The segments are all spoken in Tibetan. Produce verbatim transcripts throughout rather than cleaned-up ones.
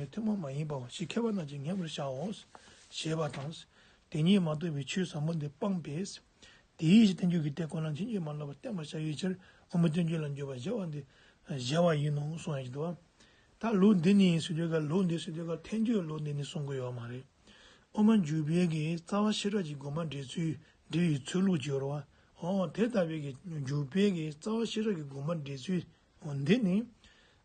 ནི་ཐུན་མོང་མ་ཡིན་པའོ། ཞེས་མཁས་པ་རྣམས་ཀྱིས་ངེས་པར་བྱའོ། ཞེས་པ་དང་། དེ་ཉིད་མ་རྟོགས་པའི་ཆོས་ཟབ་མོ་འདི་སྤངས་པས། དེའི་ཕྱིར་བསྟན་བཅོས་ཀྱི་དེ་ཁོ་ན་ཕྱིན་ཅི་མ་ལོག་པར་བསྟན་པར་བྱ་བའི་ཕྱིར་དབུ་མའི་བསྟན་བཅོས་ལ་འཇུག་པ་བཞི་པ་འདི་བཞེད་པ་ཡིན་ནོ་གསུང་ཡ་ཞིག་འདུག་བ། ད་ལུགས་འདི་ནི་ཟེར་དུས་ཀ་ལུགས་འདི་ཟེར་དུས་ཀ་ཐལ་འགྱུར་ལུགས་འདི་ནི་གསུང་གི་ཡོད་མ་རེད། དབུ་མ་འཇུག་པའི་གི་རྩ་བ་ཤེས་རབ་ཀྱི་དགོངས་པ་འགྲེལ་ཚུལ་འགྲེལ་བའི་ཚུལ་ལུགས་ཀྱི་རེད་བ། འོ་དེ་ལྟ་བུའི་གི་འཇུག་པའི་གི་རྩ་བ་ཤེས་རབ་ཀྱི་དགོངས་པ་འགྲེལ་ཚུལ་འོ་འདི་ནི་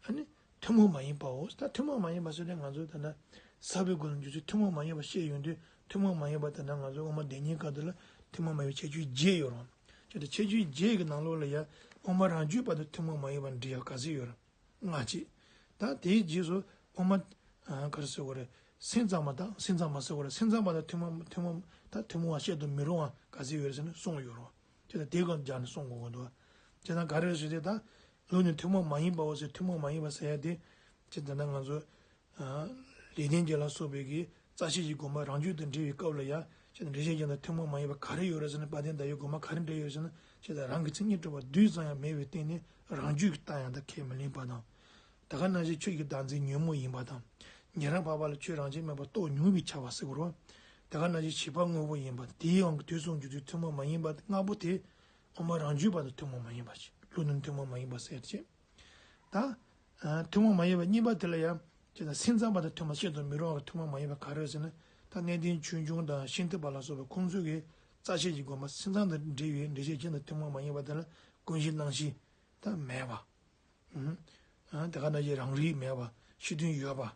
ཨ་ནི་ཐུན་མོང་མ་ཡིན་པའོ། ད་ཐུན་མོང་མ་ཡིན་པ་ཟེར་ཏེ་ང་ཚོ་ད་ལྟ་ཟབ་པའི་སྒོ་ནས་འཇུག་ཚུལ་ཐུན་མོང་མ་ཡིན་པ་བཤད་ཡོང་དུས་ཐུན་མོང་མ་ཡིན་པ་ད་ལྟ་ང་ཚོ་དབུ་མ་སྡེ་གཉིས་སྐབས་དེ་ལ་ཐུན་མོང་མ་ཡིན་པའི་ཁྱད་ཆོས་བརྒྱད་ཡོད་རུང་ཁྱད་ཆོས་བརྒྱད་ཀྱི་ནང་ལོགས་ལ་ཡང་དབུ་མ་རང་རྒྱུད་པ་དང་ཐུན་མོང་མ་ཡིན་པ་འབྲེལ་ཡ་ག་ཚོད་ཡོད་རུང་། སྔ་ཕྱི། ད་དེའི་རྗེས་སུ་དབུ་མ། ཨ་ག་རེ་ཟེར་དགོས་རེད། སེམས་ཙམ་པ་དང་སེམས་ཙམ་པ་ཟེར་དགོས་རེད། སེམས་ཙམ་པ་དང་ཐུན་མོང་ཐུན་མོང་ད་ཐུན་མོང་བ་བཤད་དུ་མི་རུང་བ་ག་ཚོད་ཡོད་རེད་ཟེར་ན་གསུངས་ཡོད་རེད། དེ་ལ་དེ་ག་སྦྱར་ནས་གསུང་དགོས་ཀྱི་འདུག་བྱས་ཙང་ག་རེ་རེད་ཟེར་དུས་ད་ལུགས་ནི་ཐུན་མོང་མ་ཡིན་པའོ་ཟེར་ཐུན་མོང་མ་ཡིན་པ་ཟེར་ཡ་དེ་ཅི་ད་ལྟ་ང་ཚོ་ལེགས་ལྡན་འབྱེད་ལ་སོགས་པའི་གི་རྩ་ཤེས་ཀྱི་དགོངས་པ་རང་རྒྱུད་དུ་འགྲེལ་བའི་སྐབས་ལ་ཡང་ཅི་ད་འགྲེལ་བཤད་ཀྱང་ད་ཐུན་མོང་མ་ཡིན་པ་ག་རེ་ཡོད་རེད་ཟེར་ན་དཔལ་ལྡན་ཟླ་འོད་དགོངས་པ་ག་རེ་འགྲེལ་ཡོད་ཟེར་ན་ཅི་ད་རང་གི་མཚན་ཉིད་གྲུབ་པ་རྡུལ་ཙམ་ཡང་མེད་པའི་སྟེང་ནས་རང་རྒྱུད་ཀྱི་རྟགས་ཡང་དག་ཁས་མི་ལེན་པ་དང་། ད་ག་ནང་བཞིན་ཆོས་ཀྱི་བདག་འཛིན་ཉོན་མོངས་ཡིན་པ་དང་། ཉན་རང་འཕགས་པ་ལ་ཆོས་རང་བཞིན་མེད་པར་རྟོགས་མྱོང་བས་ཁྱབ་པ་ཟེར་དགོས་རེད་བ། ད་ག་ནང་བཞིན་བྱིས་པ་དངོས་པོ་ཡིན་པ་དེའི་དབང་གིས་དུས་གསུམ་འཇུག་ཚུལ་ཐུན་མོང་མ་ཡིན་པ་ལྔ་པོ་དེ་དབུ་མ་རང་རྒྱུད་པ་དང་ཐུན་མོང་མ་ཡིན་པ་ཞིག་ལུགས་ནི་ཐུན་མོང་མ་ཡིན་པ་ཟེར་ཅེས། ད་ཐུན་མོང་མ་ཡིན་པ་གཉིས་པ་དེ་ལ་ཡང་ཅེས་དང་སེམས་ཙམ་པ་དང་ཐུན་མོང་བཤད་དུ་མི་རུང་བ་ཐུན་མོང་མ་ཡིན་པ་ག་རེ་ཟེར་ན། ད་གནས་བརྟན་ཆོས་འབྱུང་དང་ཤིང་རྟ་པ་ལ་སོགས་པའི་ཁོང་ཚོའི་གི་རྩ་ཤེས་ཀྱི་དགོངས་པ་སེམས་ཙམ་དང་འབྲེལ་བའི་འགྲེལ་བཤད་ཅན་དང་ཐུན་མོང་མ་ཡིན་པ་དེ་ལ་ཀུན་གཞི་སྣང་གཞི་ད་མེད་པ། ཨང་། ཨང་། དེ་ག་ནང་བཞིན་རང་རིག་མེད་པ། ཕྱི་དོན་ཡོད་པ།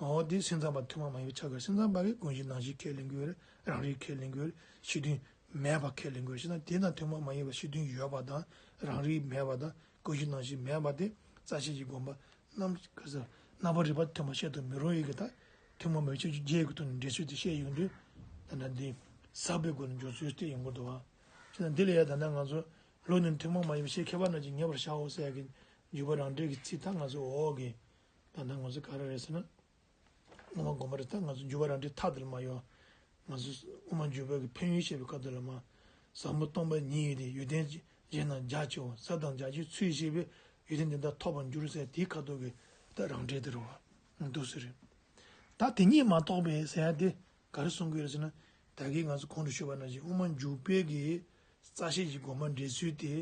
འོ་དེ་སེམས་ཙམ་པ་ཐུན་མོང་མ་ཡིན་པའི་ཆ་ག་སེམས་ཙམ་པ་གིས་ཀུན་གཞི་སྣང་གཞི་ཁས་ལེན་དགོས་རེད། རང་རིག་ཁས་ལེན་དགོས་རེད། ཕྱི་དོན་མེད་པ་ཁས་ལེན་དགོས་རེད། བྱས་ན་དེ་དང་ཐུན་མོང་མ་ཡིན་པ་ཕྱི་དོན་ཡོད་པ་དང་རང་རིག་མེད་པ་དང་ཀུན་གཞི་སྣང་གཞི་མེད་པ་དེ་རྩ་ཤེས་ཀྱི་དགོངས་པ་རྣམ་ག་ས་རྣམ་པར་རིག་པ་ཐུན་མོང་བཤད་དུ་མི་རུང་བའི་གི་ད་ཐུན་མོང་མ་ཡིན་པའི་ཁྱད་ཆོས་བརྒྱད་ཀྱི་ཐོག་ནས་འགྲེལ་ཚུལ་དེ་བཤད་ཡོང་དུས་ད་ལྟ་འདི་ཟབ་པའི་སྒོ་ནས་འཇུག་ཚུལ་དེ་ཡོང་གི་འདུག་བ། བྱས་ན་འདི་ལ་ཡང་ད་ལྟ་ང་ཚོ་ལུགས་ནི་ཐུན་མོང་མ་ཡིན་པ་ཞེས་མཁས་པ་རྣམས་ཀྱིས་ངེས་པར་བྱའོ་ཟེར་ཡ་གི་འཇུག་པ་རང་འགྲེལ་གྱི་ཚིག་ད་ང་ཚོ་འོག་གི་ད་ལྟ་ང་ཚོ་ག་རེ་རེད་ཟེར་ན། དབུ་མ་དགོངས་པ་རེད། ད་ང་ཚོ་འཇུག་པ་རང་འགྲེལ་མཐའ་དེ་ལ་མ་ཡོང་། ང་ཚོ་དབུ་མ་འཇུག་པའི་གི་ཕན་ཡོན་བཤད་པའི་སྐབས་དེ་ལ་མ། ཟབ་མོ་སྟོང་པ་ཉིད་ཡོད་དེ་ཡོན་ཏན་གཞན་དང་རྒྱ་ཆེའོ། ཟབ་དང་རྒྱ་ཆེའི་ཚུལ་ཤེས་པས་ཡོན་ཏན་དེ་དག་ཐོབ་པར་འགྱུར་ཟེར་དེའི་ཁ་ཐོག་གི་ད་རང་འགྲེལ་དེ་རེད་བ། འདུག་ཟེར་རེད། ད་དེ་ཉིད་མ་རྟོགས་པས་ཟེར་ཡ་དེ་ག་རེ་གསུང་གི་ཡོད་རེད་ཟེར་ན། ད་གིན་ང་ཚོ་གོང་དུ་ཞུས་པ་ནང་བཞིན་དབུ་མ་འཇུག་པའི་གི་རྩ་ཤེས་ཀྱི་དགོངས་པ་འགྲེལ་ཚུལ་དེ་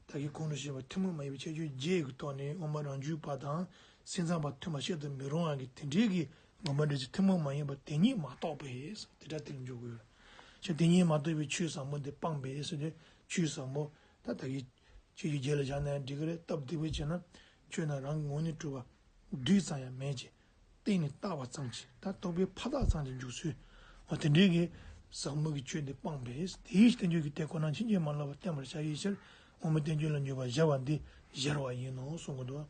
ད་གིན་གོང་དུ་ཞུས་པ་ཐུན་མོང་མ་ཡིན་པའི་ཁྱད་ཆོས་བརྒྱད་ཀྱི་ཐོག་ནས་དབུ་མ་རང་རྒྱུད་པ་དང་སེམས་ཙམ་པ་ཐུན་མོང་བཤད་དུ་མི་རུང་བ་གི་དེ་འདྲའི་གི་དགོངས་པ་འགྲེལ་ཚུལ་ཐུན་མོང་མ་ཡིན་པ་དེ་ཉིད་མ་རྟོགས་པས་དེ་འདྲ་དེ་ལ་འཇོག་དགོས། ཞེས་དེ་ཉིད་མ་རྟོགས་པའི་ཆོས་ཟབ་མོ་འདི་སྤངས་པས་ཟེར་ཏེ་ཆོས་ཟབ་མོ་ད་ད་གིན་ཆོས་ཀྱི་རྒྱལ་ལ་བཞག་ན་ཡང་འགྲིག་གི་རེད། སྟབས་བདེ་པོ་བྱས་ན་ཆོས་རྣམས་རང་གི་ངོས་ནས་གྲུབ་པ་རྡུལ་ཙམ་ཡང་མེད་ཅིང་གཏན་ནས་བཏགས་པ་ཙམ་གྱིས་ད་རྟོག་པའི་ཕ་རྟགས་ཙམ་གྱིས་འཇུག་ཚུལ། འོ་དེ་འདྲའི་གི་ཟབ་མོ་གི་ཆོས་འདི་སྤངས་པས། དེའི་ཕྱིར་བསྟན་བཅོས་ཀྱི་དེ་ཁོ་ན་ཕྱིན་ཅི་མ་ལོག་པར་བསྟན་པར་བྱ་བའི་ཕྱིར་དབུ་མའི་བསྟན་བཅོས་ལ་འཇུག་པ་བཞི་པ་འདི་བཞེད་པ་ཡིན་ནོ་གསུང་གི་འདུག་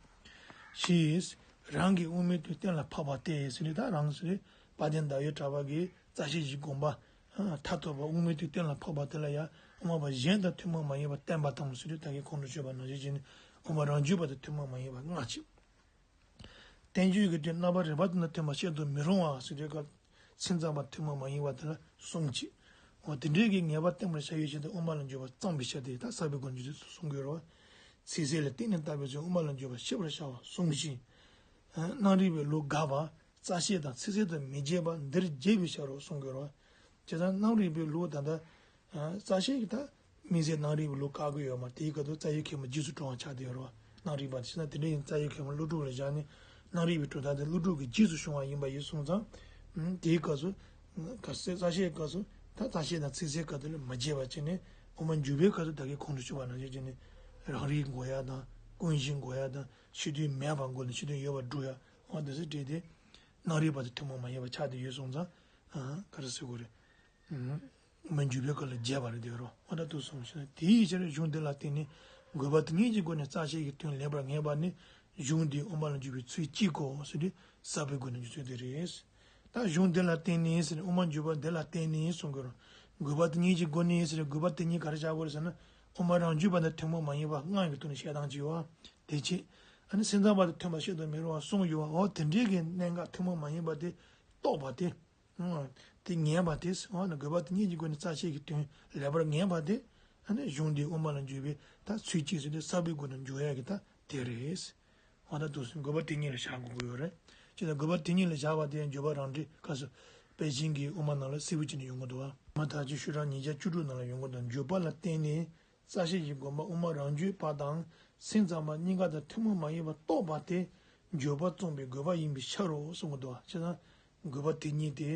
ཞེས་རང་གི་དབུ་མའི་དོན་གཏན་ལ་ཕབ་པ་སྟེ་ཟེར་ནས་ད་རང་ཟེར་དཔལ་ལྡན་ཟླ་འོད་གྲགས་པ་གི་རྩ་ཤེས་ཀྱི་དགོངས་པ་མཐར་ཐུག་པ་དབུ་མའི་དོན་གཏན་ལ་ཕབ་པ་དེ་ལ་ཡང་དབུ་མ་པ་གཞན་དང་ཐུན་མོང་མ་ཡིན་པར་བསྟན་པ་དང་ཟེར་དུས་ད་གིན་གོང་དུ་ཞུས་པ་ནང་བཞིན་བྱས་ནས་དབུ་མ་རང་རྒྱུད་པ་དང་ཐུན་མོང་མ་ཡིན་པ་སྔ་ཕྱི། བསྟན་བཅོས་ཀྱི་དོན་རྣམ་པར་རིག་པ་དང་ཐུན་མོང་བཤད་དུ་མི་རུང་བ་ཟེར་དུས་སྐབས་སེམས་ཙམ་པ་ཐུན་མོང་མ་ཡིན་པ་དེ་ལ་གསུངས་ཅི། འོ་དེ་འདྲའི་གི་ངེས་པ་བསྟན་པར་བྱ་བའི་ཕྱིར་དུ་དབུ་མ་ལ་འཇུག་པ་སྤངས་པའི་ཕྱིར་ཏེ་ད་ཟབ་པའི་སྒོ་ནས་འཇུག་ཚུལ་གསུང་གི་ཡོད་རེད་བ། ཚིག་གསལ་ལ་གཏན་ནས་བཏགས་པའི་ཚུལ་དབུ་མ་ལ་འཇུག་པ་ཤེས་པར་བྱའོ་གསུངས་ཤིང་། རྣམ་རིག་པའི་ལུགས་དགག་པ། རྩ་ཤེ་དང་ཚིག་གསལ་དུ་མི་འབྱེད་པ་འདིར་རྒྱས་པའི་ཕྱིར་རོ་གསུང་གི་རོ། བྱས་ཙང་རྣམ་རིག་པའི་ལུགས་ད་ལྟ་རྩ་ཤེ་གི་ད་དམིགས་བསལ་རྣམ་རིག་པའི་ལུགས་བཀག་གི་ཡོད་མ་རེད། དེའི་སྐབས་སུ་རྩ་ཤེ་གེ་མོ་རྗེས་སུ་འགྲོ་བ་ཆགས་བསྡད་ཡོད་རེད་བ། རྣམ་རིག་པ་དེ་བྱས་ན་དེ་འདྲ་ཡིན། རྩ་ཤེ་གེ་མོ་ཀླུ་སྒྲུབ་ལ་བཞག་ནས་རྣམ་རིག་པའི་གྲུབ་མཐའ་དེ་ཀླུ་སྒྲུབ་ཀྱི་རྗེས་སུ་བྱུང་བ་ཡིན་པ་ཡིན་སོང་ཙང་། དེའི་སྐབས་སུ་ག་ཚད་རྩ་ཤེ་སྐབས་སུ་ད་རྩ་ཤེ་དང་ཚིག་གསལ་སྐབས་དེ་ལ་མ་བརྗེད་པ་བྱས་ནས་དབུ་མ་འཇུག་པའི་སྐབས་སུ་ད་གིན་གོང་དུ་ཞུས་པ་ནང་བཞིན་བྱས་ནས་རང་རིག་འགོག་ཡ་དང་ཀུན་གཞི་འགོག་ཡ་དང་ཕྱི་དོན་མེད་པ་འགོག་ནས་ཕྱི་དོན་ཡོད་པར་སྒྲུབ་ཡ། འོ་དེ་ཚོ་བྲིས་ཏེ། རྣམ་རིག་པ་དེ་ཐུན་མོང་མ་ཡིན་པ་ཆགས་བསྡད་ཡོད་སོང་ཙང་། ཨ་ག་རེ་ཟེར་དགོས་རེད། ཨ་དབུ་མ་འཇུག་པའི་སྐབས་ལ་བརྗེད་པ་རེད་དེ་རོ། འོ་ད་དུ་སོང་ཞེ་ན། དེའི་ཕྱིར་གཞུང་འདི་ལ་བརྟེན་ནས་དགོས་པ་དེ་ཉིད་ཀྱི་སྒོ་ནས་རྩ་ཤེ་གི་དོན་ལེགས་པར་ངེས་པ་ནི་གཞུང་འདིའི་དབུ་མ་ལ་འཇུག་པའི་ཚུལ་གཅིག་གོ་ཟེར་ཏེ་ཟབ་པའི་སྒོ་ནས་འཇུག་ཚུལ་དེ་རེད། ད་གཞུང་འདི་ལ་བརྟེན་ནས་ཟེར་ནས་དབུ་མ་འཇུག་པ་འདི་ལ་བརྟེན་ནས་གསུང་དགོས་རོ། དགོས་པ་དེ་ཉིད་ཀྱི་སྒོ་ནས་ཟེར་ནས་དགོས་པ་དེ་ཉིད་ག་རེ་བྱ་དགོས་རེད་ཟེར་ན། དབུ་མ་རང་རྒྱུད་པ་དང་ཐུན་མོང་མ་ཡིན་པ་ལྔ་ཡི་ཐོག་ནས་བཤད་སྟངས་ཅིག་ཡོད་པ། དེ་བྱས། ཨ་ནི་སེམས་ཙམ་པ་དང་ཐུན་མོང་བཤད་དུ་མི་རུང་བ་གསུངས་ཡོད་པ། འོ་དེ་འདྲའི་གི་གནད་འགག་ཐུན་མོང་མ་ཡིན་པ་དེ་རྟོགས་པ་དེ། ཨང་། དེ་ངེས་པ་དེ། འོ་ན་དགོས་པ་དེ་ཉིད་ཀྱི་སྒོ་ནས་རྩ་ཤེ་གི་དོན་ལེགས་པར་ངེས་པ་དེ། ཨ་ནི་གཞུང་འདིའི་དབུ་མ་ལ་འཇུག་པའི་ད་ཚུལ་གཅིག་ཟེར་དུས་ཟབ་པའི་སྒོ་ནས་འཇུག་ཡ་གི་ད་དེ་རེད། འོ་ད་དུ་དགོས་པ་དེ་ཉིད་ལ་བཞག་དགོས་ཀྱི་ཡོད་རེད། ཅེས་དང་དགོས་པ་དེ་ཉིད་ལ་བཞག་པ་དེ་ཡང་འགྱོད་པ་རང་འགྲེལ་སྐབས་སུ་དཔལ་ཆེན་གྱི་དབུ་མ་ནང་ལ་གསལ་པོ་བྱས་ནས་ཡོང་གི་འདུག་བ། མ་ཐག་ཆོད་ཤོག་གྲངས་ཉིས་བརྒྱ་བཅུ་དྲུག་ནང་ལ་ཡོང་གི་འདུག་འགྱོད་པ་ལ་བརྟེན་ནས་རྩ་ཤེས་ཀྱི་སྒོམ་པ་དབུ་མ་རང་རྒྱུད་པ་དང་སེམས་ཙམ་པ་གཉིས་ཀ་དང་ཐུན་མོང་མ་ཡིན་པར་རྟོགས་པ་དེ་འགྱོད་པ་རྩོམ་པའི་དགོས་པ་ཡིན་པའི་ཕྱིར་རོ་གསུང་གི་འདུག་བ། བྱས་ཙང་དགོས་པ་དེ་ཉིད་དེ།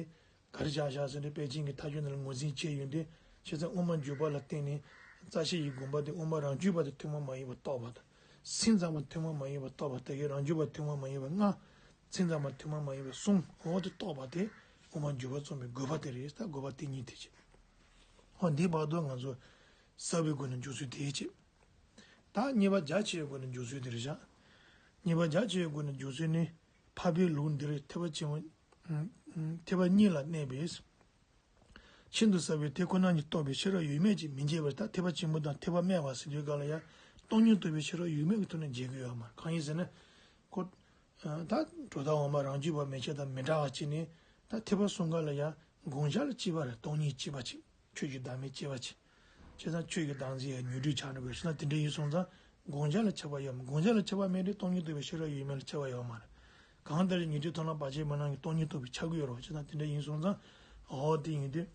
ག་རེ་བཞག་བཞག་ཟེར་ཏེ་དཔལ་ཆེན་གྱི་མཐའ་དཔྱོད་ནང་ལ་ངོས་འཛིན་བྱས་ཡོད་དེ། བྱས་ཙང་དབུ་མ་འགྱོད་པ་ལ་བརྟེན་ནས་རྩ་ཤེས་ཀྱི་སྒོམ་པ་དེ་དབུ་མ་རང་རྒྱུད་པ་དེ་ཐུན་མོང་མ་ཡིན་པར་རྟོགས་པ་དང་། སེམས་ཙམ་པ་ཐུན་མོང་མ་ཡིན་པར་རྟོགས་པ་དེ་གའི་རང་རྒྱུད་པ་ཐུན་མོང་མ་ཡིན་པ་ལྔ། སེམས་ཙམ་པ་ཐུན་མོང་མ་ཡིན་པ་གསུམ་འོ་དེ་རྟོགས་པ་དེ་དབུ་མ་འགྱོད་པ་རྩོམ་པའི་དགོས་པ་དེ་རེད། ད་དགོས་པ་དེ་ཉིད་དེ་བྱེད། འོ་འདི་བར་དུ་ང་ཚོ་གསལ་བའི་སྒོ་ནས་འཇོག་ཚུལ་དེ་བྱེད། ད་གཉིས་པ་རྒྱ་ཆེ་བའི་སྒོ་ནས་འཇོག་ཚུལ་དེ་རེད་བཞག་གཉིས་པ་རྒྱ་ཆེ་བའི་སྒོ་ནས་འཇོག་ཚུལ་ནི་འཕགས་པའི་ལུགས་འདིར་ཐེག་པ་ཆེན་པོ། ཐེག་པ་གཉིས་ལ་གནས་པས། ཤིན་ཏུ་ཟབ་པའི་དེ་ཁོ་ན་ཉིད་རྟོགས་པའི་ཤེས་རབ་ཡོད་མེད་ཀྱིས་མི་འབྱེད་པར། ད་ཐེག་པ་ཆེན་པོ་དང་ཐེག་པ་དམན་པ་ཟེར་དུས་སྐབས་ལ་ཡང་སྟོང་ཉིད་རྟོགས་པའི་ཤེས་རབ་ཡོད་མེད་ཀྱི་ཐོག་ནས་འབྱེད་ཀྱི་ཡོད་མ་རེད། གང་ཡིན་ཟེར་ན། ཁོ། ད་གྲུབ་མཐའ་འོག་མ་རང་རྒྱུད་པ་མན་ཆད་དང་མི་འདྲ་བ་ཅིག་ནི། ད་ཐེག་པ་གསུམ་ཀ་ལ་ཡང་དགོངས་འཆར་ལ་གཅིག་པ་རེད། སྟོང་ཉིད་གཅིག་པ་ཅིག་ཆོས་ཀྱི་བདག་མེད་གཅིག་པ་ཅིག་བྱས་ཙང་ཆོས་ཀྱི་བདག་འཛིན་ཡང་ཉོན་སྒྲིབ་ཆགས་འགྲོ་དགོས་ཞེ་ན། དེ་འདྲ་ཡིན་སོང་ཙང་དགོངས་འཆར་ལ་ཁྱབ་པ་ཡོད་མ། དགོངས་འཆར་ལ་ཁྱབ་པ་མེད་དུས་སྟོང་ཉིད་རྟོགས་པའི་ཤེས་རབ་ཡོད་མེད་ལ་ཁྱབ་པ་ཡོད་མ་རེད། གང་ལྟར་ཉན་ཐོས་མཐོང་ལམ་བར་ཆད་མེད་ལམ་གྱི་སྟོང་ཉིད་རྟོགས་པའི་ཆ་དགོས་རོ་ཞེ་ན། དེ་འདྲ་ཡིན་སོང་ཙང་འོ་དེ་ཡིན་དུས།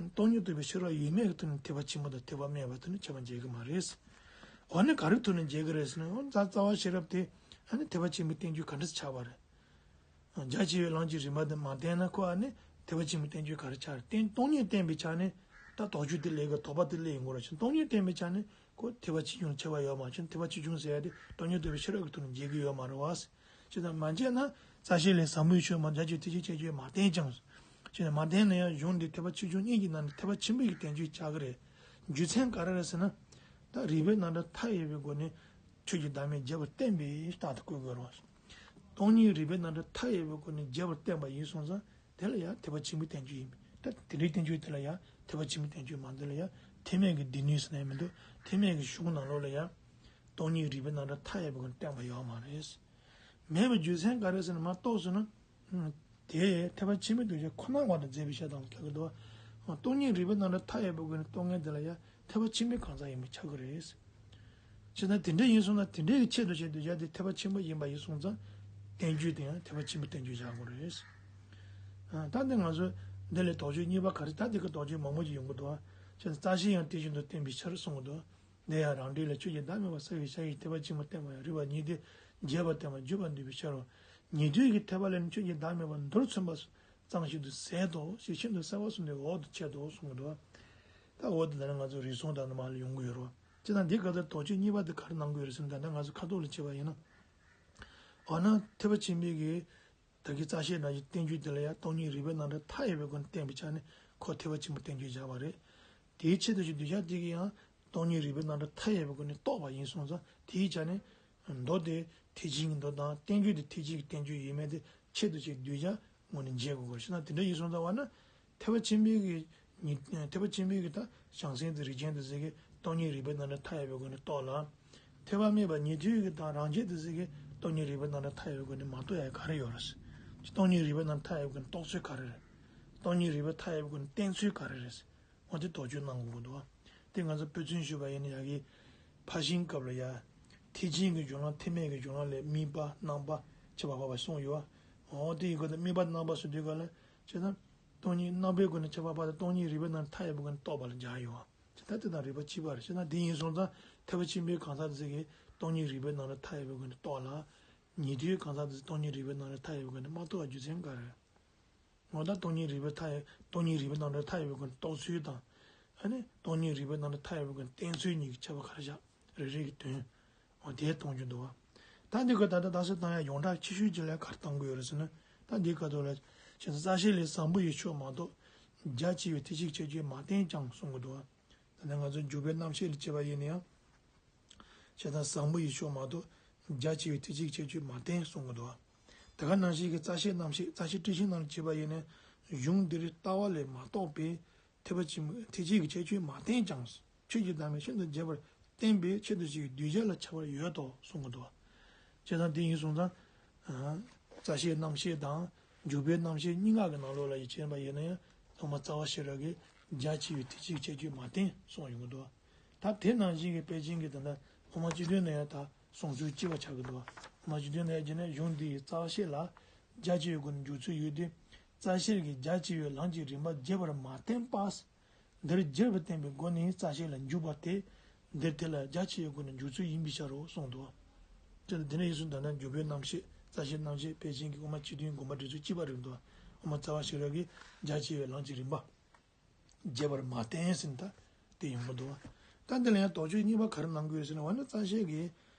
སྟོང་ཉིད་རྟོགས་པའི་ཤེས་རབ་ཡོད་མེད་ཀྱི་ཐོག་ནས་ཐེག་པ་ཆེན་པོ་དང་ཐེག་པ་དམན་པའི་ཐོག་ནས་ཁྱབ་པ་འབྱེད་ཀྱི་མ་རེད། འོ་ན་ག་རེའི་ཐོག་ནས་འབྱེད་ཀྱི་རེད་ཟེར་ན། འོ་རྩ་རྩ་བ་ཤེས་རབ་དེ་ཨ་ནི་ཐེག་པ་ཆེན་པོའི་བསྟན་བཅོས་ག་འདྲ་ཆགས་པ་རེད། རྒྱ་ཆེ་བའི་ལམ་གྱི་རིམ་པ་དེ་མ་བསྟན་ན་ཁོ་ཨ་ནི་ཐེག་པ་ཆེན་པོའི་བསྟན་བཅོས་ག་རེ་ཆགས་རེད། བསྟན་སྟོང་ཉིད་བསྟན་པའི་ཆ་ནས་ད་དོགས་གཅོད་དེ་སླེབས་གི། དོགས་པ་དེ་སླེབས་ཡོང་གི་རེད། སྟོང་ཉིད་བསྟན་པའི་ཆ་ནས་ཁོ་ཐེག་པ་ཆེ་ཆུང་ལ་ཁྱད་པར་ཡོད་མ་བྱུང་། ཐེག་པ་ཆེ་ཆུང་ཟེར་ཡ་དེ་སྟོང་ཉིད་རྟོགས་པའི་ཤེས་རབ་ཀྱི་ཐོག་ནས་འབྱེད་ཀྱི་ཡོད་མ་རེད་བ། ཅེས་དང་མ་བྱས་ན་རྩ་ཤེ་ལས་ཟབ་མོའི་ཆོས་མ་རྒྱ་ཆེ་ཐེག་ཆེན་ཁྱད་ཆོས་མ་བསྟན་ཀྱང་། ཅེས་མ་བསྟན་ན་ཡང་གཞུང་འདི་ཐེག་པ་ཆེ་ཆུང་གཉིས་ཀྱི་ནང་ནས་ཐེག་པ་ཆེན་པོའི་གི་བསྟན་བཅོས་ཆགས་ཀྱི་རེད། རྒྱུ་མཚན་ག་རེ་རེད་ཟེར་ན། ད་རིགས་པའི་རྣམ་གྲངས་མཐའ་ཡས་པའི་སྒོ་ནས་ཆོས་ཀྱི་བདག་མེད་རྒྱས་པར་བསྟན་པའི་རྟགས་དེ་བཀོད་དགོས་རེད། སྟོང་ཉིད་རིགས་པའི་རྣམ་གྲངས་མཐའ་ཡས་པའི་སྒོ་ནས་རྒྱས་པར་བསྟན་པ་ཡིན་སོང་ཙང་དེ་ལ་ཡང་ཐེག་པ་ཆེན་པོའི་བསྟན་བཅོས་ཡིན་པས། ད་དེ་འདྲའི་བསྟན་བཅོས་དེ་ལ་ཡང་ཐེག་པ་ཆེན་པོའི་བསྟན་བཅོས་མ་འདི་ལ་ཡང་ཐེག་དམན་གྱི་སྡེ་སྣོད་ཟེར་ན་ཡང་མི་འདུག་ཐེག་དམན་གྱི་གཞུང་ནང་ལོགས་ལ་ཡང་སྟོང་ཉིད་རིགས་པའི་རྣམ་གྲངས་མཐའ་ཡས་པའི་སྒོ་ནས་བསྟན་པ་ཡོད་མ་རེད། མེད་པའི་རྒྱུ་མཚན་ག་རེ་ཟེར་ན། མ་རྟོགས་སོང་ན། དེ་ཐེག་པ་ཆེན་པོའི་གདུལ་བྱ་ཁོ་ན་བར་དུ་མཛད་པའི་ཕྱིར་དང་ཁྱབ་ཀྱི་འདུག་སྟོང་ཉིད་རིགས་པའི་རྣམ་གྲངས་མཐའ་ཡས་པའི་སྒོ་ནས་རྟོགས་མཁན་དེ་ལ་ཡང་ཐེག་པ་ཆེན་པོའི་གང་ཟག་ཡིན་པ་ཆགས་ཀྱི་རེད། བྱས་ཙང་དེ་འདྲ་ཡིན་སོང་ན་དེ་འདྲའི་གི་ཆེད་དུ་བྱས་གདུལ་བྱ་དེ་ཐེག་པ་ཆེན་པོ་ཡིན་པ་ཡིན་སོང་ཙང་བསྟན་བཅོས་དེ་ཡང་ཐེག་པ་ཆེན་པོའི་བསྟན་བཅོས་བཞག་དགོས་རེད། ད་འདི་ང་ཚོ་འདི་ལས་དོགས་གཅོད་གཉིས་པ་ག་རེ། ད་འདི་གི་དོགས་གཅོད་མང་པོ་ཞིག་ཡོང་གི་འདུག་བྱས་ཙང་རྩ་ཤེ་ཡང་དེ་བཞིན་དུ་བསྟན་པའི་ཕྱིར་གསུང་གི་འདུག་འདི་ཡང་རང་འགྲེལ་ལས་ཆོས་ཀྱི་བདག་མེད་པ་གསལ་བའི་ཞལ་གྱིས་ཐེག་པ་ཆེན་པོ་བསྟན་པ་ཡང་རིགས་པ་ཉིད་དེ་རྒྱས་པར་བསྟན་པ་བརྗོད་པར་འདོད་པའི་ཕྱིར་རོ། ཉན་ཐོས་ཀྱི་ཐེག་པ་ལས་ནི་ཆོས་ཀྱི་བདག་མེད་པ་མདོར་མཚོན་པ་ཙམ་ཞིག་ཏུ་ཟད་དོ་ཞེས་ཤིན་ཏུ་གསལ་བ་གསུངས་ཏེ་འོག་ཏུ་འཆད་དོ་གསུངས་འདུག་ད་འོག་ཏུ་ད་ནི་ང་ཚོ་རིགས་གསུམ་དང་ནི་མ་ལ་ཡོང་གི་ཡོད་རོ། ཅེ་ན་འདི་ག་ཚོད་དོགས་གཅོད་གཉིས་པ་དེ་ག་རེ་གནང་གི་ཡོད་རེད་ཟེར་ན། ད་ནི་ང་ཚོ་ཁ་ཐོག་ལ་བྱས་པ་ཡིན་ན། འོ་ན་ཐེག་པ་ཆེན་པོའི་གི་ད་གིན་རྩ་ཤེ་ནང་བཞིན་བསྟན་བཅོས་དེ་ལ་ཡང་སྟོང་ཉིད་རིགས་པའི་རྣམ་གྲངས་མཐའ་ཡས་པའི་སྒོ་ནས་བསྟན་པའི་ཆ་ནས་ཁོ་ཐེག་པ་ཆེན་པོའི་བསྟན་བཅོས་བཞག་པ་རེད། དེའི་ཆེད་དུ་ཞིག་གདུལ་བྱ་དེ་གིས་ཡང་སྟོང་ཉིད་རིགས་པའི་རྣམ་གྲངས་མཐའ་ཡས་པའི་སྒོ་ནས་རྟོགས་པ་ཡིན་སོང་ཙང་དེའི་ཆ་ནས་མདོ་དེ་ཐེག་ཆེན་གྱི་མདོ་དང་བསྟན་བཅོས་དེ་ཐེག་ཆེན་གྱི་བསྟན་བཅོས་ཡིན་མིན་དེ་ཆེད་དུ་ཞིག་གདུལ་བྱ་ངོས་ནས་འབྱེད་དགོས་པར་ཤེས་ན། དེ་འདྲ་ཡིན་སོང་ཙང་བ་ན་ཐེག་པ་ཆེན་པོའི་གི་ཉི་ཐེག་པ་ཆེན་པོའི་གི་ད་བྱང་སེམས་དེ་རིགས་ཅན་དེ་ཟེར་གི་སྟོང་ཉིད་རིགས་པའི་རྣམ་གྲངས་མཐའ་ཡས་པའི་སྒོ་ནས་རྟོགས་ལ། ཐེག་པ་དམན་པ་ཉན་ཐོས་ཀྱི་དང་རང་རྒྱལ་དེ་ཟེར་གི་སྟོང་ཉིད་རིགས་པའི་རྣམ་གྲངས་མཐའ་ཡས་པའི་སྒོ་ནས་མ་རྟོགས་ཡ་ག་རེ་ཡོད་རེད། སྟོང་ཉིད་རིགས་པའི་རྣམ་གྲངས་མཐའ་ཡས་པའི་སྒོ་ནས་རྟོགས་ཚུལ་ག་རེ་རེད། སྟོང་ཉིད་རིགས་པ་མཐའ་ཡས་པའི་སྒོ་ནས་བསྟན་ཚུལ་ག་རེ་རེད། འོ་དེ་དོགས་གཅོད་གནང་དགོས་ཀྱི་འདུག་དེ་ང་ཚོ་དཔེ་མཚོན་ཞུས་པ་ཡིན་ན་ཡ་གི་ཕར་ཕྱིན་སྐབས་ལ་ཡ། ཐེག་ཆེན་གྱི་གཞུང་ལ་ཐེག་དམན་གྱི་གཞུང་ལ་ལས་དམིགས་པ་རྣམ་པ་ཁྱད་པར་འཕགས་པ་གསུངས་ཡོད། འོ་དེ་ཡི་སྐོར་དུ་དམིགས་པ་རྣམ་པ་ཟེར་དུས་ག་ལ་བྱས་ན། སྟོང་ཉིད་རྣམ་པའི་སྒོ་ནས་ཁྱད་པར་འཕགས་པ་དང་སྟོང་ཉིད་རིགས་པའི་རྣམ་མཐའ་ཡས་པའི་སྒོ་ནས་རྟོགས་པ་ལ་སྦྱར་ཡོད། དེ་ལྟ་དེ་དང་རིགས་པ་གཅིག་པ་རེད། བྱས་ན་དེ་ཡིན་སོང་ཙང་ཐེག་པ་ཆེན་པོའི་གང་ཟག་དེ་ཚོ་གིས་སྟོང་ཉིད་རིགས་པའི་རྣམ་གྲངས་མཐའ་ཡས་པའི་སྒོ་ནས་རྟོགས་ལ། ཉན་ཐོས་གང་ཟག་དེ་ཚོས་སྟོང་ཉིད་རིགས་པའི་རྣམ་གྲངས་མཐའ་ཡས་པའི་སྒོ་ནས་མ་རྟོགས་པའི་རྒྱུ་མཚན་ག་རེ། འོ་ད་སྟོང་ཉིད་རིགས་པའི་མཐའ་ཡས་སྟོང་ཉིད་རིགས་པའི་རྣམ་གྲངས་མཐའ་ཡས་པའི་སྒོ་ནས་རྟོགས་ཚུལ་དང་། ཨ་ནི་སྟོང་ཉིད་རིགས་པའི་རྣམ་གྲངས་མཐའ་ཡས་པའི་སྒོ་ནས་བསྟན་ཚུལ་གཉིས་ཀྱི་ཁྱད་པར་ག་རེ་བཞག་རེ་རེ་གི་དོན། འོ་དེ་མཐོང་རྒྱུ་འདུག་བ། ད་འདི་ག་ད་ལྟ་དག་ས་བཏང་ཡ་ཡོངས་གྲགས་ཆེ་ཤོས་ཅིག་ལ་ག་རེ་བཏང་དགོས་ཡོད་རེད་ཟེར་ན། ད་འདི་ག་དོ་ལ་བྱས་ཙང་རྩ་ཤེ་ལས་བཟང་པོ་ཡི་ཕྱོགས་མ་གཏོགས་རྒྱ་ཆེ་བའི་ཐེག་ཆེན་ཁྱད་ཆོས་མ་བསྟན་ཀྱང་གསུང་གི་འདུག་བ། ད་ནི་ང་ཚོ་འཇུག་པའི་རྣམ་བཤད་ལ་བྱས་པ་ཡིན་ན་ཡང་། བྱས་ཙང་བཟང་པོ་ཡི་ཕྱོགས་མ་གཏོགས་རྒྱ་ཆེ་བའི་ཐེག་ཆེན་ཁྱད་ཆོས་མ་བསྟན་གསུང་གི་འདུག་བ། ད་ག་ནང་བཞིན་གྱི་རྩ་ཤེ་རྣམ་བཤད་རྩ་ཤེ་ཊཱིཀ་ཆེན་ནང་ལ་བྱས་པ་ཡིན་ན་གཞུང་འདིར་ལྟ་བ་ལས་མ་རྟོགས་པའི། ཐེག་པ་ཆེན་པོ་ཐེག་ཆེན་གྱི་ཁྱད་ཆོས་མ་བསྟན་ཀྱང་། ཆོས་ཀྱི་བདག་མེད་ཤིན་ཏུ་རྒྱས་པར་བསྟན་པའི་ཆེད་དུ་ཞིག་གདུལ་བྱ་ལ་ཁྱད་པར་ཡོད་དོ་གསུང་གི་འདུག་བ། བྱས་ཙང་དེ་ཡིན་སོང་ཙང་། རྩ་ཤེ་རྣམ་བཤད་དང་འཇུག་པའི་རྣམ་བཤད་གཉིས་ཀ་གི་ནང་ལོགས་ལ་ཡིད་ཆེས་པ་ཡིན་ན་ཡང་ཐོག་མར་རྩ་བ་ཤེས་རབ་ཀྱིས་རྒྱ་ཆེ་བའི་ཐེག་ཆེན་གྱི་ཁྱད་ཆོས་མ་བསྟན་གསུངས་ཡོང་གི་འདུག་བ། ད་དེ་ནང་བཞིན་གྱི་དཔེ་ཅན་གྱི་དེ་འདྲ་དབུ་མ་སྤྱི་དོན་ནང་ཡང་ད་གསུང་ཚུལ་གཅིག་པ་ཆགས་ཀྱི་འདུག་བ། དབུ་མ་སྤྱི་དོན་ནང་ཡང་བྱས་ན་གཞུང་འདི་ཡི་རྩ་བ་ཤེས་ལ། རྒྱ་ཆེ་བའི་སྒོ་ནས་འཇུག་ཚུལ་ཡོད་དེ། རྩ་ཤེར་གྱིས་རྒྱ་ཆེ་བའི་ལམ་གྱི་རིམ་པ་རྒྱས་པར་མ་བསྟན་པ། འདིར་རྒྱས་པར་བསྟན་པའི་སྒོ་ནས་རྩ་ཤེར་ལ་འཇུག་པ་སྟེ། འདིར་དེ་ལ་རྒྱ་ཆེ་བའི་སྒོ་ནས་འཇུག་ཚུལ་ཡིན་པའི་ཕྱིར་རོ་གསུངས་འདུག། དེ་ནས་དེ་ནས་ཡིན་ཙང་ད་ལྟ་འཇུག་པའི་རྣམ་བཤད་རྩ་ཤེར་རྣམ་བཤད་ཕལ་ཆེར་གྱི་དབུ་མ་སྤྱི་དོན་དགོངས་པ་འགྲེལ་ཚུལ་གཅིག་པ་རེད་འདུག། དབུ་མ་རྩ་བ་ཤེས་རབ་ཀྱིས་རྒྱ་ཆེ་བའི་ལམ་གྱི་རིམ་པ་རྒྱས་པར་མ་བསྟན་ཟིན་ད་དེ་ཡོང་གི་འདུག། ད་འདི་ལ་ཡང་དོགས་གཅོད་གཉིས་པ་ག་རེ་གནང་དགོས་ཟེར་ན། འོ་ན་རྩ་ཤེར་གྱིས་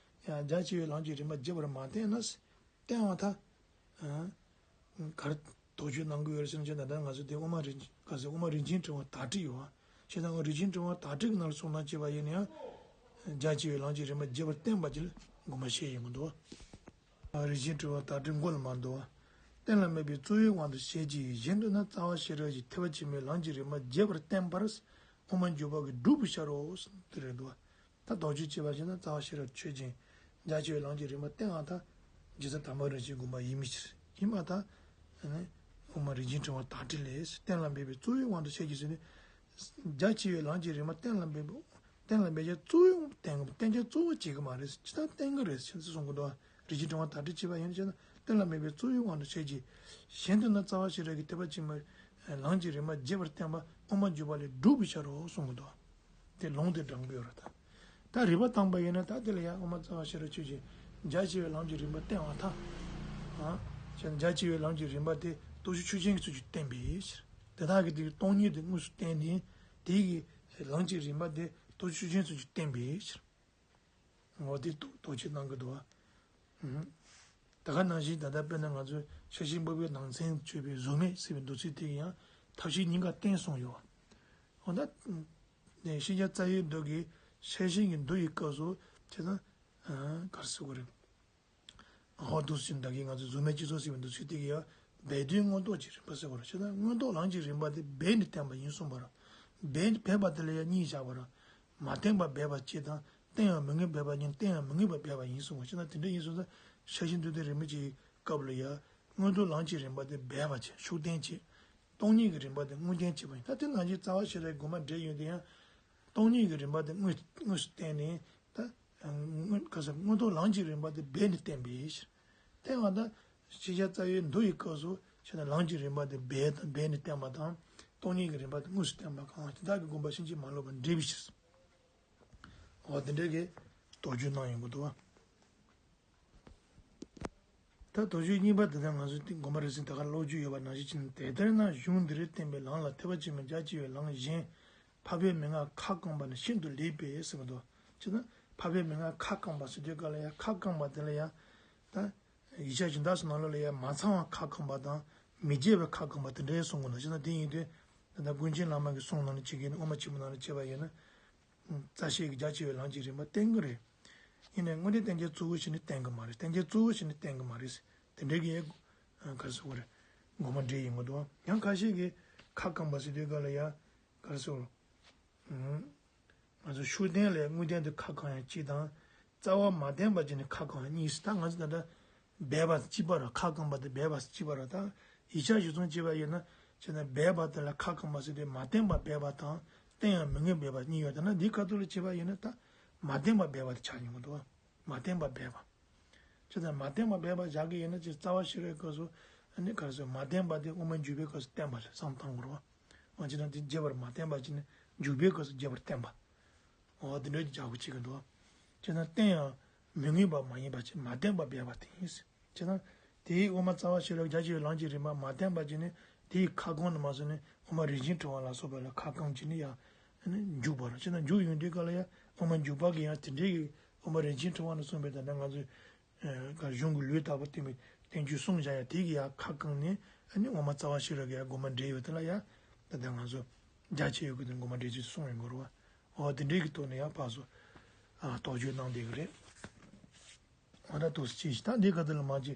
ཡང་རྒྱ་ཆེ་བའི་ལམ་གྱི་རིམ་པ་རྒྱས་པར་མ་བསྟན་ན། བསྟན་པ་ད། གར་དོགས་གཅོད་གནང་དགོས་ཡོད་ཟེར་ན། ད་ལྟ་ང་ཚོ་དེ་དབུ་མ་རིན་ག་ཚོད་དབུ་མ་རིན་ཆེན་ཕྲེང་བ་དག་སྒྲིག་ཡོད་བ། བྱས་ཙང་རིན་ཆེན་ཕྲེང་བ་དག་སྒྲིག་ནང་ལ་སོང་ན་བྱས་པ་ཡིན་ན་ཡང་། རྒྱ་ཆེ་བའི་ལམ་གྱི་རིམ་པ་རྒྱས་པར་བསྟན་པ་ཅིག་ལ་དགོངས་པ་བཞེས་ཡོང་གི་འདུག། རིན་ཆེན་ཕྲེང་བ་དག་སྒྲིག་མགོ་ལ་མར་འདུག་བ། གཏན་ལ་དམིགས་པའི་རྩོལ་བའི་དབང་དུ་བྱས་ཀྱི། གཞན་དུ་ན་རྩ་བ་ཤེས་རབ་ཀྱིས་ཐེག་པ་ཆེན་པོའི་ལམ་གྱི་རིམ་པ་རྒྱས་པར་བསྟན་པར་དབུ་མ་འཇུག་པ་གིས་སྒྲུབ་པའི་ཕྱིར་རོ། དེ་རེད་འདུག་བ། ད་དོགས་གཅོད་བྱས་པ་ཞིག་ན་རྩ་བ་ཤེས་རབ་ཆོས་ཅན། རྒྱ་ཆེ་བའི་ལམ་གྱི་རིམ་པ་བསྟན་པ་དང་། རྗེ་བཙུན་དམ་པ་རིན་ཆེན་སྒོམ་པ་ཡིན་མིན་ཕྱིར། ཡིན་པ་དང་། དབུ་མ་རིན་ཆེན་ཕྲེང་བ་དག་སྒྲིག་ལས། གཏན་ལ་འབེབས་པའི་རྩོལ་བའི་དབང་དུ་བྱས་ཀྱི་ཟེར་ནས། རྒྱ་ཆེ་བའི་ལམ་གྱི་རིམ་པ་གཏན་ལ་འབེབས། གཏན་ལ་འབེབས་ཀྱི་རྩོལ་བའི་དབང་དུ་བསྟན་གྱི། བསྟན་རྒྱུ་རྩོལ་བ་བྱེད་ཀྱི་མ་རེད། ཇི་ལྟར་བསྟན་གྱི་རེད་ཅེས་གསུང་གི་འདུག། རིན་ཆེན་ཕྲེང་བ་དག་སྒྲིག་བྱས་པ་ཡིན་ཕྱིར་ན། གཏན་ལ་འབེབས་པའི་རྩོལ་བའི་དབང་དུ་བྱས་ཀྱི། གཞན་དུ་ན་རྩ་བ་ཤེས་རབ་ཀྱིས་ཐེག་པ་ཆེན་པོའི་ལམ་གྱི་རིམ་པ་རྒྱས་པར་བསྟན་པ་དབུ་མ་འཇུག་པ་ལས་སྒྲུབ་པའི་ཕྱིར་རོ་གསུང་གི་འདུག། དེ་ལུང་དེ་དྲངས་པའི་ཡོད་རེད་ད། ད་རིགས་པ་བཏང་པ་ཡིན་ན་ད་དེ་ལ་ཡང་དབུ་མ་རྩ་བ་ཤེས་རབ་ཆོས་ཅན། རྒྱ་ཆེ་བའི་ལམ་གྱི་རིམ་པ་བསྟན་པ་དང་། ཨ། བྱས་ན་རྒྱ་ཆེ་བའི་ལམ་གྱི་རིམ་པ་དེ་སྟོབས་ཆེན་ཆོས་ཅན་གྱི་ཚུལ་གྱིས་བསྟན་པའི་ཕྱིར། དེ་དག་གིས་དེ་གི་སྟོང་ཉིད་དེ་དངོས་སུ་བསྟན་ནས། དེ་གི་ལམ་གྱི་རིམ་པ་དེ་སྟོབས་ཆེན་ཆོས་ཅན་གྱི་ཚུལ་གྱིས་བསྟན་པའི་ཕྱིར། འོ་དེ་དོགས་དོགས་གཅོད་གནང་གི་འདུག་བ། ཨུམ། ད་ག་ནང་བཞིན་ད་ལྟ་དཔེར་ན་ང་ཚོས་ཤེར་ཕྱིན་འབུམ་པའི་ནང་ཚན་བརྗོད་པའི་གཟུགས་མེད་ཟེར་བའི་མདོ་ཚིག་དེ་ཡང་ཐབས་ཤེས་གཉིས་ཀ་བསྟན་གསུངས་ཡོད་བ། འོ་ད། ནས་ཤེས་བྱ་རྩ་བའི་མདོ་གི་ཤེར་ཕྱིན་གྱི་མདོ་ཡི་སྐབས་སུ་བྱས་ན། ཨ། ག་རེ་ཟེར་དགོས་རེད། འོ་འདུག་སེ་ད་གིན་ང་ཚོས་གཟུགས་མེད་སྤྱི་ཚོགས་ཟེར་བའི་མདོ་ཚིག་དེ་གི་ཡང་སྦས་དོན་མངོན་རྟོགས་ཀྱི་རིམ་པ་ཟེར་བ་རེད། བྱས་ན་མངོན་རྟོགས་ལམ་གྱི་རིམ་པ་དེ་སྦས་ནས་བསྟན་པ་ཡིན་གསུངས་པ་རེད། སྦས་སྦས་པ་དེ་ལ་ཡང་གཉིས་བཞག་པ་རེད། མ་བསྟན་པ་སྦས་པ་གཅིག་དང་། བསྟན་ཡང་མི་ངོས་སྦས་པ་གཉིས། བསྟན་ཡང་མི་ངོས་པ་སྦས་པ་ཡིན་གསུངས་པ། བྱས་ན་དེ་འདྲ་ཡིན་གསུངས་ཙང་ཤེར་ཕྱིན་མདོ་སྡེ་རིམ་པ་བཞིའི་སྐབས་ལ་ཡང་མངོན་རྟོགས་ལམ་གྱི་རིམ་པ་དེ་སྦས་པ་བྱས། ཤུགས་བསྟན་བྱས། སྟོང་ཉིད་ཀྱི་རིམ་པ་དེ་དངོས་བསྟན་བྱས་པ་ཡིན། ད་དེ་ནང་བཞིན་རྩ་བ་ཤེས་རབ་དགོངས་པ་འགྲེལ་ཡོད་དེ་ཡང་། སྟོང་ཉིད་ཀྱི་རིམ་པ་དེ་དངོས་དངོས་སུ་བསྟན་ནས། ད་མངོན་ག་ས་མངོན་རྟོགས་ལམ་གྱི་རིམ་པ་དེ་སྦས་ནས་བསྟན་པའི་ཕྱིར། དེ་ཡང་ད་ཤེས་བྱ་རྩ་བའི་མདོ་ཡི་སྐབས་སུ་བྱས་ན་ལམ་གྱི་རིམ་པ་དེ་སྦས་དང་སྦས་ནས་བསྟན་པ་དང་། སྟོང་ཉིད་ཀྱི་རིམ་པ་དེ་དངོས་སུ་བསྟན་པ་གང་དེ་དག་གི་དགོངས་པ་ཕྱིན་ཅི་མ་ལོག་པར་འགྲེལ་བའི་ཕྱིར། འོ་དེ་འདྲའི་གི་དོགས་གཅོད་གནང་ཡོང་གི་འདུག་བ། ད་དོགས་གཅོད་གཉིས་པ་དེ་ལྟར་ང་ཚོས་དེ་དགོངས་པ་རེ་ཟུང་ད་ག་ཀློག་རྒྱུ་ཡོད་པ་ནང་བཞིན་བྱས་ནས། དེ་ལྟར་ན་གཞུང་འདིར་བསྟན་པའི་ལམ་ལ་ཐེག་པ་ཆེན་པོའི་རྒྱ་ཆེ་བའི་ལམ་གཞན་འཕགས་པའི་མན་ངག་ཁ་བསྐངས་པ་ནི་ཤིན་ཏུ་ལེགས་པས་ཟེར་བ་འདུག། བྱས་ན་འཕགས་པའི་མན་ངག་ཁ་བསྐངས་པ་ཟེར་དུས་སྐབས་ལ་ཡང་ཁ་བསྐངས་པ་དེ་ལ་ཡང་ད་ཡིག་ཆ་གཞན་དག་སོགས་ནང་ལོགས་ལ་ཡང་མ་ཚང་བ་ཁ་བསྐངས་པ་དང་མི་འགྱུར་བའི་ཁ་བསྐངས་པ་དེ་འདྲའི་གསུང་གི་འདུག། བྱས་ན་དེ་ཡིན་དུས་ད་ལྟ་ཀུན་མཁྱེན་བླ་མ་གི་གསུང་ནང་ལ་བྱེད་ཀྱི་ཡིན་ན། དབུ་མ་ཆེན་པོ་ནང་ལ་བྱས་པ་ཡིན་ན། རྩ་ཤེས་ཀྱིས་རྒྱ་ཆེ་བའི་ལམ་གྱི་རིམ་པ་བསྟན་གྱི་རེད། ཡིན་ནའི་དངོས་གནས་བསྟན་རྒྱུ་གཙོ་བོ་བྱས་ནས་བསྟན་གྱི་མ་རེད། བསྟན་རྒྱུ་གཙོ་བོ་བྱས་ནས་བསྟན་གྱི་མ་རེད། དེ་འདྲའི་གི་ག་རེ་ཟེར་དགོས་རེད། དགོངས་པ་འགྲེལ་ཡོང་གི་འདུག། ཡང་ཁ་ཤས་ཀྱིས་ཁ་བསྐངས་པ་ཟེར་དུས་སྐབས་ལ་ཡང་ག་རེ་ཟེར་དགོས་རེད། ང་ཚོ་ཤུགས་བསྟན་ལས་དངོས་བསྟན་དུ་ཁ་བསྐངས་ཡང་གཅིག་དང་། རྩ་བ་མ་བསྟན་པ་བྱས་ནས་ཁ་བསྐངས་ཡང་གཉིས་སུ། ད་ང་ཚོ་ད་ལྟ་སྦས་པ་གཅིག་པ་ར། ཁ་བསྐངས་པ་དེ་སྦས་པ་གཅིག་པ་ར། ད་ཡིག་ཆ་གཞིར་བཟུང་བྱས་པ་ཡིན་ན་བྱས་ན་སྦས་པ་དེ་ལ་ཁ་བསྐངས་པ་ཟེར་དུས་མ་བསྟན་པ་སྦས་པ་དང་བསྟན་ཡང་མི་ངོས་སྦས་པ་གཉིས་ཡོད། ད་ན་འདིའི་ཁ་ཐུག་ལ་བྱས་པ་ཡིན་ན་ད་མ་བསྟན་པ་སྦས་པ་དེ་ཆགས་ཡོང་གི་འདུག། མ་བསྟན་པ་སྦས་པ། བྱས་ཙང་མ་བསྟན་པ་སྦས་པ་བཞག་གི་ཡིན་ན་ཅིག་རྩ་བ་ཤེས་རབ་སྐབས་སུ་ཨ་ནི་ག་རེ་ཟེར། མ་བསྟན་པ་དེ་དབུ་མ་འཇུག་པའི་སྐབས་སུ་བསྟན་པ་ལ་བསམ་བཏང་དགོས་རེད་བ། འོ་བྱས་ན་དེ་རྒྱས་པར་མ་བསྟན་པ་བྱས་ནས་འཇུག་པའི་སྐབས་སུ་རྒྱས་པར་བསྟན་པ། འོ་དེ་འདྲའི་སྦྱར་དགོས་བྱེད་ཀྱི་འདུག། བྱས་ན་བསྟན་ཡང་མི་ངོས་པ་མ་ཡིན་པ་ཅིག། མ་བསྟན་པ་སྦས་པ་དེ་ཡིན། བྱས་ན་དེའི་དབུ་མ་རྩ་བ་ཤེས་རབ་རྒྱ་ཆེ་བའི་ལམ་གྱི་རིམ་པ་མ་བསྟན་པ་བྱས་ནས་དེའི་ཁ་བསྐངས་ནས་མ་སོང་ནས་དབུ་མ་རིན་ཆེན་ཕྲེང་བ་ལ་སོགས་པ་ལ་ཁ་བསྐངས་བྱས་ནས་ཡང་ཨ་ནི་འཇུག་པ་རེད། བྱས་ན་འཇུག་ཡོང་དུས་སྐབས་ལ་ཡང་དབུ་མ་འཇུག་པ་གི་ཡང་དེ་འདྲའི་གི་དབུ་མ་རིན་ཆེན་ཕྲེང་བ་ནས་གསུངས་པའི་ད་ལྟ་ང་ཚོས་གཞུང་གི་ལུགས་ལྟ་བུ་བསྟན་པའི་བསྟན་བཅོས་གསུངས་བཞག་ཡ་དེ་གི་ཡང་ཁ་བསྐངས་ནས་ཨ་ནི་དབུ་མ་རྩ་བ་ཤེས་རབ་ཀྱི་ཡང་དགོངས་པ་འགྲེལ་ཡོད་དེ་ལ་ཡང་ད་ལྟ་ང་ཚོ་རྒྱ་ཆེ་ཡོད་ཀྱི་དེ་དགོངས་པ་འགྲེལ་ཚུལ་གསུངས་ཡོད་དགོས་རེད་བ། འོ་དེ་འདྲའི་གི་ཐོག་ནས་ཡང་ཕར་ཚུར་དོགས་གཅོད་གནང་བསྡད་ཀྱི་རེད། འོ་ན་དུ་ཅི་ཞིག་ད་འདི་ག་དུ་ལ་མ་ཅི་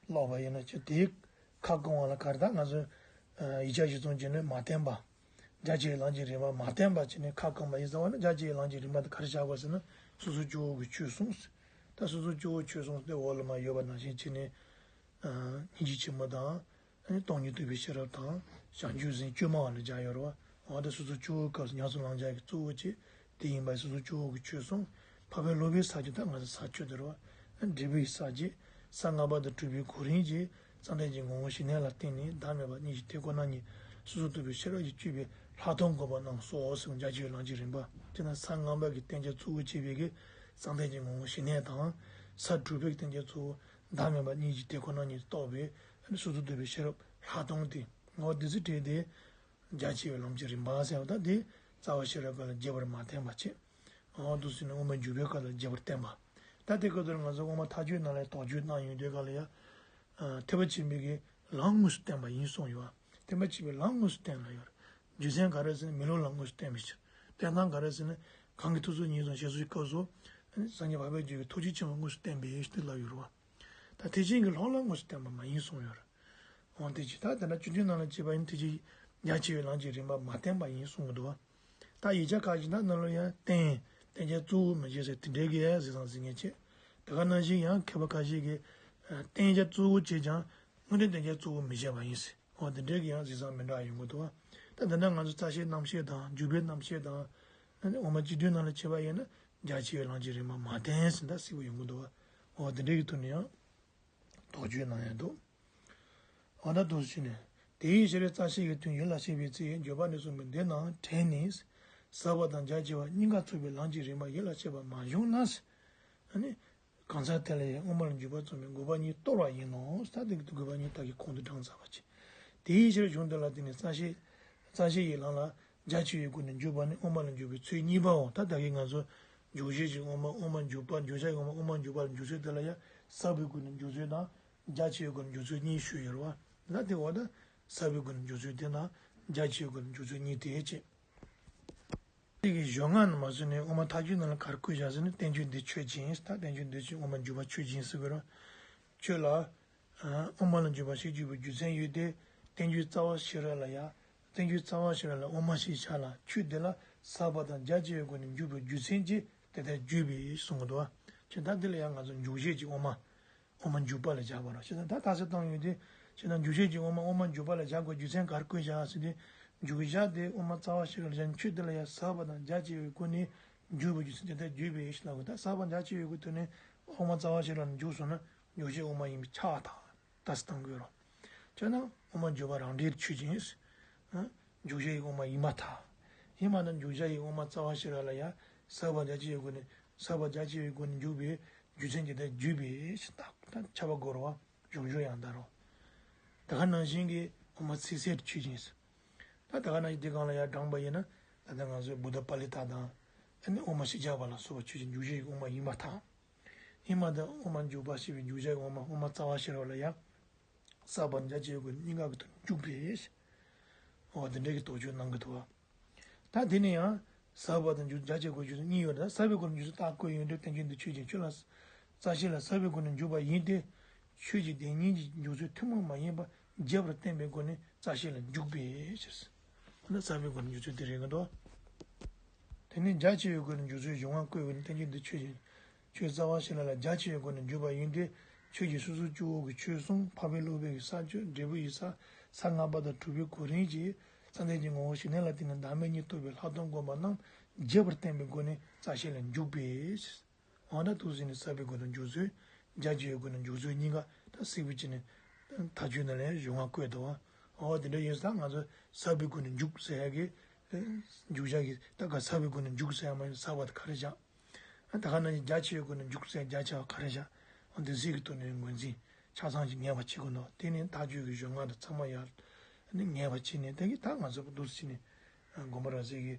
ཀློག་པ་ཡིན་ན་ཅི་དེའི་ཁ་བསྐང་བ་ལ་ག་རེ་ད་ང་ཚོ་ཡིག་ཆ་གཞིར་བཟུང་བྱས་ནས་མ་བསྟན་པ། རྒྱ་ཆེའི་ལམ་གྱི་རིམ་པ་མ་བསྟན་པ་བྱས་ནས་ཁ་བསྐང་པ་ཡིན་ཙང་བ་ན་རྒྱ་ཆེའི་ལམ་གྱི་རིམ་པ་དེ་ག་རེ་བཞག་དགོས་ཟེར་ན་སོ་སོ་སྐྱེ་བོ་གི་ཆོས་གསུངས། ད་སོ་སོ་སྐྱེ་བོ་ཆོས་གསུངས་ཏེ་འོག་ལ་མ་ཡོད་པ་ནང་བཞིན་བྱས་ནས། སྙིང་རྗེ་ཆེན་པོ་དང་། ཨ་ནི་སྟོང་ཉིད་རྟོགས་པའི་ཤེས་རབ་དང་། བྱང་ཆུབ་སེམས་བཅོས་མ་བ་ལ་སྦྱར་ཡོད་རེད་བ། འོ་ད་སོ་སོ་སྐྱེ་བོའི་སྐབས་སུ་ཉམས་སུ་བླང་བྱ་གི་གཙོ་བོ་ཅིག་དེ་ཡིན་པ་སོ་སོ་སྐྱེ་བོ་གི་ཆོས་གསུངས། འཕགས་པའི་སློབ་པའི་ས་བཅུ་ད་ང་ཚོ་ས་བཅུ་དེ་རེད་བ། འབྲས་བུའི་ས་བརྒྱད། ས་ལྔ་པ་དང་དྲུག་པའི་གོ་རིམ་གྱིས་ བསམ་གཏན་གྱི་ངོ་བོ་ཞི་གནས་ལ་བརྟེན་ནས་བདག་མེད་པ་གཉིས་ཀྱི་དེ་ཁོ་ན་ཉིད་སོ་སོར་རྟོག་པའི་ཤེས་རབ་ཀྱིས་བསྐྱེད་པའི་ལྷག་མཐོང་བསྒོམ་པ་རྣམས་སོ་ཟེར། བརྒྱ་བྱིན་གྱི་ལམ་གྱི་རིམ་པ་དེ་ན་ས་ལྔ་པ་གི་བསྟན་བྱ་གཙོ་བོ་བྱས་པའི་གི་བསམ་གཏན་གྱི་ངོ་བོ་ཞི་གནས་དང་། ས་དྲུག་པའི་བསྟན་བྱ་གཙོ་བོ་བདག་མེད་པ་གཉིས་ཀྱི་དེ་ཁོ་ན་ཉིད་རྟོགས་པའི་སོ་སོར་རྟོག་པའི་ཤེས་རབ་ལྷག་མཐོང་དེ་ངོ་བོ་དེ་ཚོ་བྲལ་ཏེ། རྒྱ་ཆེ་བའི་ལམ་གྱི་རིམ་པ་ཟེར་བ་ད་དེ་རྩ་བ་ཤེས་རབ་ཀ་ལ་རྒྱས་པར་མ་བསྟན་པ་བྱས། འོ་འདུག་ཟེར་ནས་དབུ་མ་འཇུག་པའི་སྐབས་ལ་རྒྱས་པར་བསྟན་པ། ད་དེ་སྐབས་དུ་ང་ཚོ་དབུ་མ་ཐག་གཅོད་ནང་ལ་དོགས་གཅོད་གནང་ཡོང་དུས་སྐབས་ལ་ཡ། ཐེག་པ་ཆེན་པོའི་གི་ལམ་དངོས་སུ་བསྟན་པ་ཡིན་གསུངས་ཡོད། ཐེག་པ་ཆེན་པོའི་ལམ་དངོས་སུ་བསྟན་ལ་ཡོད། རྒྱུ་མཚན་ག་རེ་ཟེར་ན་མི་སློབ་ལམ་དངོས་སུ་བསྟན་པའི་ཕྱིར། བསྟན་སྟངས་ག་རེ་ཟེར་ན་གང་གི་ཐུགས་སུ་ཉིད་གསུངས་ཞེས་སོགས་ཀྱི་སྐབས་སུ། སངས་རྒྱས་འཕགས་པའི་རྒྱུད་ཀྱི་ཐུགས་རྗེ་ཆེན་པོ་དངོས་སུ་བསྟན་པའི་ཕྱིར་དེ་ལ་ཡོད་རེད་བ། ད་ཐེག་ཆེན་གྱི་ལྷག་ལམ་དངོས་སུ་བསྟན་པ་མ་ཡིན་གསུངས་ཡོད་རེད། འོ་དེ་ཅི་ད་དེ་འདྲ་བཅུ་བདུན་ནང་ལ་བྱས་པ་ཡིན་དེ་ཅི། རྒྱ་ཆེ་བའི་ལམ་གྱི་རིམ་པ་མ་བསྟན་པ་ཡིན་གསུང་གི་འདུག་བ། ད་ཡིག་ཆ་ཁ་ཅིག་ད་ནང་ལ་ཡང་བསྟན། བསྟན་བྱ་གཙོ་བོ་མི་བྱེད་ཟེར་དེ་འདྲའི་གི་ཡང་གཟིགས་སྟངས་གཟིགས་མཁན་བྱེད། དེ་ག་ནང་བཞིན་ཡང་མཁས་པ་ཁ་ཤས་ཀྱིས་བསྟན་བྱ་གཙོ་བོ་བྱེད་ཀྱང་དངོས་འབྲེལ་བསྟན་བྱ་གཙོ་བོ་མི་བྱེད་པ་ཡིན་ཟེར། འོ་དེ་འདྲའི་གི་ཡང་གཟིགས་སྟངས་མི་འདྲ་ཡོང་གི་འདུག་བ། ད་འདི་འདྲ་ང་ཚོ་རྩ་ཤེའི་རྣམ་བཤད་དང་འཇུག་པའི་རྣམ་བཤད་དང་། དབུ་མ་བཅུ་བདུན་ནང་ལ་བྱས་པ་ཡིན་ན་རྒྱ་ཆེ་བའི་ལམ་གྱི་རིམ་པ་མ་བསྟན་ཟེར་ད་གཟིགས་པ་ཡོང་གི་འདུག་བ། འོ་དེ་འདྲའི་གི་ཐོག་ནས་ཡང་། དོགས་གཅོད་གནང་ཡང་འདུག་འོ་ན་འདུག་ཟེར་ནས། དེའི་ཕྱིར་རྩ་ཤེ་ཡི་དོན་ཡིད་ལ་བྱེད་པའི་ཚེ་འགྱོད་པ་ནས་གསུངས་པའི་འདི་རྣམས་དྲན་ནས། ཟབ་པ་དང་རྒྱ་ཆེ་བ་གཉིས་ཀ་ཚུགས་པའི་ལམ་གྱི་རིམ་པ་ཡིད་ལ་བྱེད་པ་མ་བྱུང་ན། ཨ་ནི། གང་ཟག་དེ་ལ་ཡང་དབུ་མ་ལ་འཇུག་པ་ཙམ་པའི་དགོས་པ་ཉིད་སྟོར་བ་ཡིན་ནོ། ད་དེ་གི་དགོས་པ་ཉིད་ད་གི་གོང་དུ་དྲངས་ཚར་བ་ཅིག་དེའི་ཕྱིར་གཞུང་འདི་ལ་བརྟེན་ནས་རྩ་ཤེ། རྩ་ཤེ་ཡི་ལམ་ལ་རྒྱ་ཆེ་བའི་སྒོ་ནས་འཇུག་པ་ནི་དབུ་མ་ལ་འཇུག་པའི་ཚུལ་གཉིས་པའོ། ད་ད་གི་ང་ཚོ་འཇུག་བྱེད་ཀྱི་དབུ་མ་དབུ་མ་འཇུག་པ། འཇུག་བྱ་ཡི་དབུ་མ་དབུ་མ་འཇུག་པ་ལ་འཇུག་ཚུལ་དེ་ལ་ཡང་ཟབ་པའི་སྒོ་ནས་འཇུག་ཚུལ་དང་། རྒྱ་ཆེ་བའི་སྒོ་ནས་འཇུག་ཚུལ་གཉིས་ཞུས་ཡོད་རེད་བ། ད་དེ་འོ་ད་ཟབ་པའི་སྒོ་ནས་འཇུག་ཚུལ་དེ་དང་རྒྱ་ཆེ་བའི་སྒོ་ནས་འཇུག་ཚུལ་གཉིས་དེ་བྱས། དེ་གི་གཞུང་ལྔ་ནས་མ་བཟོས་ནས་དབུ་མ་ཐག་གཅོད་ནང་ལ་ག་རེ་བཀོད་བཞག་ཟེར་ན་བསྟན་བཅོས་འདི་ཆོས་ཅན། ད་བསྟན་བཅོས་འདི་ཆོས་དབུ་མ་འཇུག་པ་ཆོས་ཅན་ཟེར་དགོས་རེད། ཁྱོད་ལ་དབུ་མ་ལ་འཇུག་པ་ཞེས་བརྗོད་པའི་རྒྱུ་མཚན་ཡོད་དེ། བསྟན་བཅོས་རྩ་བ་ཤེས་རབ་ལ་ཡང་བསྟན་བཅོས་རྩ་བ་ཤེས་རབ་ལ་དབུ་མ་ཞེས་བྱ་ལ་ཆོས་འདི་ལ་ཟབ་པ་དང་རྒྱ་ཆེ་བའི་སྒོ་ནས་འཇུག་པའི་རྒྱུ་མཚན་གྱིས་དེ་ལྟར་བརྗོད་པས་གསུང་གི་འདུག་བ། ཁྱོད་ད་འདི་ལ་ཡང་ང་ཚོ་འཇུག་བྱེད་ཀྱི་དབུ་མ། དབུ་མ་འཇུག་པ་ལ་བཞག་པ་རེད། བྱས་ཙང་ད་རྟགས་གསལ་བཏང་ཡོང་དུས་བྱས་ན་འཇུག་བྱེད་ཀྱི་དབུ་མ་དབུ་མ་འཇུག་པ་ལ་བཞག་དགོས་རྒྱུ་མཚན་ག་རེ་བཀོད་བཞག་ཟེར་དུས། འཇུག་བྱ་དེ་དབུ་མ་རྩ་བ་ཤེས་རབ་ལ་བཞག་ནས་ཆོས་དེ་ལ་ཡང་ཟབ་པ་དང་རྒྱ་ཆེ་བའི་སྒོ་ནས་འཇུག་པའི་རྒྱུ་མཚན་དེ་ལྟར་བརྗོད་པས་ཞེས་ལབ་དགོས། ད་ཟབ་པ་རྒྱ་ཆེ་བའི་སྒོ་ཐོག་ནས་དབུ་མ་རྩ་བ་ཤེས་རབ་ལ་འཇུག་སོང་ན་འཇུག་བྱེད་དབུ་མ་ཡིན་པས་ཁྱབ་པ་དང་རྟགས་གསལ་བཏང་དགོས་རེད། བྱས་ན་དབུ་མ་འཇུག་པ་རང་འགྲེལ་ཆོས་ཅན། འཇུག་བྱ་ཡི་དབུ་མ་ཡིན་པར་ཐལ། ཡིན་པ་ན་འཇུག་བྱ་ཡི་དབུ་མ་རྩ་བ་ཤེས་རབ་ལ་ཡང་ཟབ་པ་རྒྱ་ཆེ་བའི་སྒོ་ནས་ཟབ་པ་རྒྱ་ཆེ་བའི་སྒོ་ནས་འཇུག་པའི་རྒྱུ་མཚན་གྱི་དེ་བརྗོད་པས་ད་ད་ཁྱབ་པ་དགོས་རེད་བ། གཞུང་ཆོས་ཡང་དག་རོ། ད་ག་ནང་བཞིན་གྱི་དབུ་མ་ཚིག་གསལ་ཆོས་ཅན། ད་ད་ག་ནང་བཞིན་དེ་སྒང་ལ་ཡང་དྲངས་པ་ཡིན་ན་ད་ལྟ་ང་ཚོའི་བུདྡྷ་པཱ་ལི་ཏ་དང་། ཨ་ནི་དབུ་མ་ཤཱཀྱ་པ་ལ་སོགས་པ་ཆོས་ཅན་འཇུག་བྱ་ཡི་དབུ་མ་ཡིན་པར་ཐལ། ཡིན་པ་དང་དབུ་མ་འཇུག་པ་ཞེས་པའི་འཇུག་བྱ་ཡི་དབུ་མ་དབུ་མ་རྩ་བ་ཤེས་རབ་ལ་ཡང་ཟབ་པ་རྒྱ་ཆེ་བའི་སྒོ་ནས་གཉིས་ཀ་གི་དོན་འཇུག་པས། འོ་དེ་འདྲའི་གི་དོགས་གཅོད་གནང་གི་འདུག་བ། ད་དེ་ནས་ཡང་ཟབ་པ་དང་འཇུག་རྒྱ་ཆེ་སྒོ་ཞུ་གཉིས་ཡོད་རེད། ཟབ་པའི་སྒོ་ནས་འཇུག་ཚུལ་རྟགས་བཀོད་ཡོང་དུས་བསྟན་བཅོས་འདི་ཆོས་ཅན། ཆོས་ལ་རྩ་ཤེ་ལ་ཟབ་པའི་སྒོ་ནས་འཇུག་པ་ཡིན་ཏེ། ཆོས་ཀྱི་བདེན་གཉིས་ཀྱི་འཇུག་ཚུལ་ཐུན་མོང་མ་ཡིན་པ་རྒྱས་པར་བསྟན་པའི་སྒོ་ནས་རྩ་ཤེ་ལ་འཇུག་པའི་ཕྱིར། འོ་ན་ཟབ་པའི་སྒོ་ནས་འཇུག་ཚུལ་དེ་རེད་གི་འདུག་དེ་ནས་རྒྱ་ཆེ་བའི་སྒོ་ནས་འཇུག་ཚུལ་གཞུང་ལྔ་བཀོད་པའི་བསྟན་བཅོས་འདི་ཆོས་ཅན། ཆོས་རྩ་བ་ཤེས་རབ་ལ་རྒྱ་ཆེ་བའི་སྒོ་ནས་འཇུག་པ་ཡིན་ཏེ། ཆོས་ཀྱི་སོ་སོ་སྐྱེ་བོ་གི་ཆོས་གསུམ་འཕགས་པའི་སློབ་དཔོན་གྱི་ས་བཅུ། འབྲས་བུ་ཡི་ས། ས་ལྔ་པ་དང་དྲུག་པའི་གོ་རིམ་གྱིས་བསམ་གཏན་གྱི་ངོ་བོ་ཞི་གནས་ལ་བརྟེན་ནས་བདག་མེད་གཉིས་རྟོགས་པའི་ལྷག་མཐོང་བསྒོམ་པ་རྣམས་རྒྱས་པར་བསྟན་པའི་སྒོ་ནས་རྩ་ཤེ་ལ་འཇུག་པས། འོ་ན་འདུག་ཟེར་ནས་ཟབ་པའི་སྒོ་ནས་འཇུག་ཚུལ། རྒྱ་ཆེ་བའི་སྒོ་ནས་འཇུག་ཚུལ་གཉིས་ཀ་ད་གསལ་པོ་བྱས་ནས་ཐག་གཅོད་ནང་ལ་ཡང་གཞུང་ལྔ་བཀོད་འདུག་བ། འོ་དེ་འདྲ་ཡིན་ཙང་ང་ཚོ་ཟབ་པའི་སྒོ་ནས་འཇུག་ཟེར་ཡ་གི་འཇུག་བྱ་གི་ད་ག་ཟབ་པའི་སྒོ་ནས་འཇུག་ཟེར་ཡ་མ་ཡིན་ཟབ་པ་དེ་ག་རེ་བཞག་ད་ག་ནང་བཞིན་རྒྱ་ཆེ་བའི་སྒོ་ནས་འཇུག་ཟེར་རྒྱ་ཆེ་བ་ག་རེ་བཞག་འདི་ཚིག་གི་ཐོག་ནས་ངོས་འཛིན་ཆ་ཚང་ཞིག་ངེས་པ་བྱེད་དགོས་འདུག་དེ་ནས་ཐག་གཅོད་ཀྱི་གཞུང་ལྔ་དང་ཚང་མ་ཡར་ནི་ངེས་པ་བྱས་ནས་དེ་གི་ད་ང་ཚོ་འདུག་སེ་བྱས་ནས་དགོན་པ་ར་ཟེར་གི་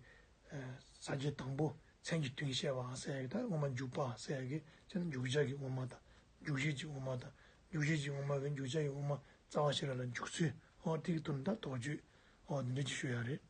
ས་བཅད་དང་པོ་མཚན་གྱི་དོན་བཤད་པ་ཟེར་ཡ་གི་ད་དབུ་མ་འཇུག་པ་ཟེར་ཡ་གི་ཅེ་ན་འཇུག་བྱ་གི་དབུ་མ་དང་འཇུག་བྱེད་ཀྱི་དབུ་མ་དང་འཇུག་བྱེད་ཀྱི་དབུ་མ་གི་འཇུག་བྱ་ཡི་དབུ་མ་རྩ་བ་ཤེས་རབ་ལ་འཇུག་ཚུལ་འོ་དེ་གི་དོན་ད་དོགས་གཅོད་འོ་འདི་འདྲ་ཅིག་ཞུ་ཡ་རེད།